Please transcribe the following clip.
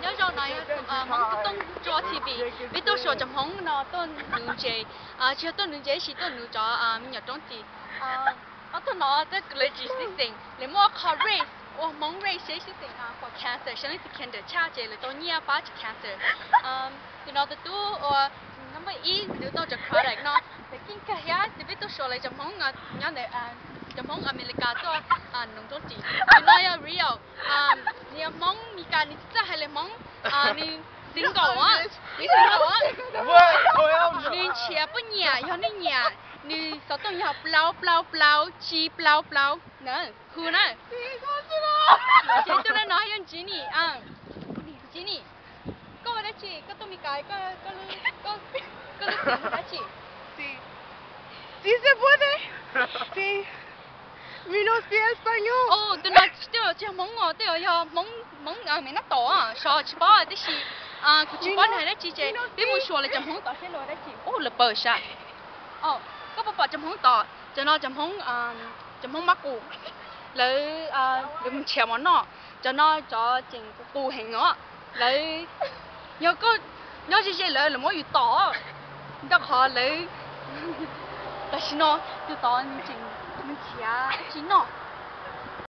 Nyob zoo, no yog Hmoob Kub Tooj Tsua T V. Peb tuaj xyuas cov Hmoob no tuaj nuv ntses, tsis yog tuaj nuv ntses, tab sis tuaj nuv cov me nyuam roob ris. Ob tug no twb lawv tsis sib xeem, lawv muaj qhov race, ua Hmoob race seb sib xeem pom cancer, seb leej twg cancer tshaj ces lawv tau nyiaj pab tsis cancer. Tus no tus tub ua number ib nuv tau cov product no, lawv keej kawg thiab. Ces peb tuaj xyuas lawv cov Hmoob nyob ntawm, cov Hmoob Amelikas tuaj nuv roob ris. Tus no yog Rio, nws yog Hmoob Meskas, nws tsis txawj hais lus Hmoob, nws single, nws single, nws nrhiav poj niam yog nej nyiam, nws xov tooj yog plaub plaub plaub tsib plaub plaub na, hu na. Ces tus no no yog Jenny, Jenny, koj ua dab tsi? Koj tuaj Meskas, koj lub xeem hu dab tsi? Sí se puede. Sí. Mi nombre es español. Tus no tej zaum tsis yog Hmoob os, tej zaum yog Hmoob, Hmoob me nab tom, xyov tsis paub tab sis kuv tsis paub nws hais dab tsi ces peb mus xyuas lawv cov Hmoob tod seb lawv ua dab tsi. Ub, lawv paws sas. Koj puas pom cov Hmoob tod? Cov no cov Hmoob, cov Hmoob mab qus, lawv, lawv mus nrhiav mov noj. Cov no cov tseem qus qus heev os. Lawv, yog koj nyob ze ze lawv, lawv muab yus tom, rau qhov lawv, tam sim no tus tod nws tseem mus nrhiav dab tsi noj.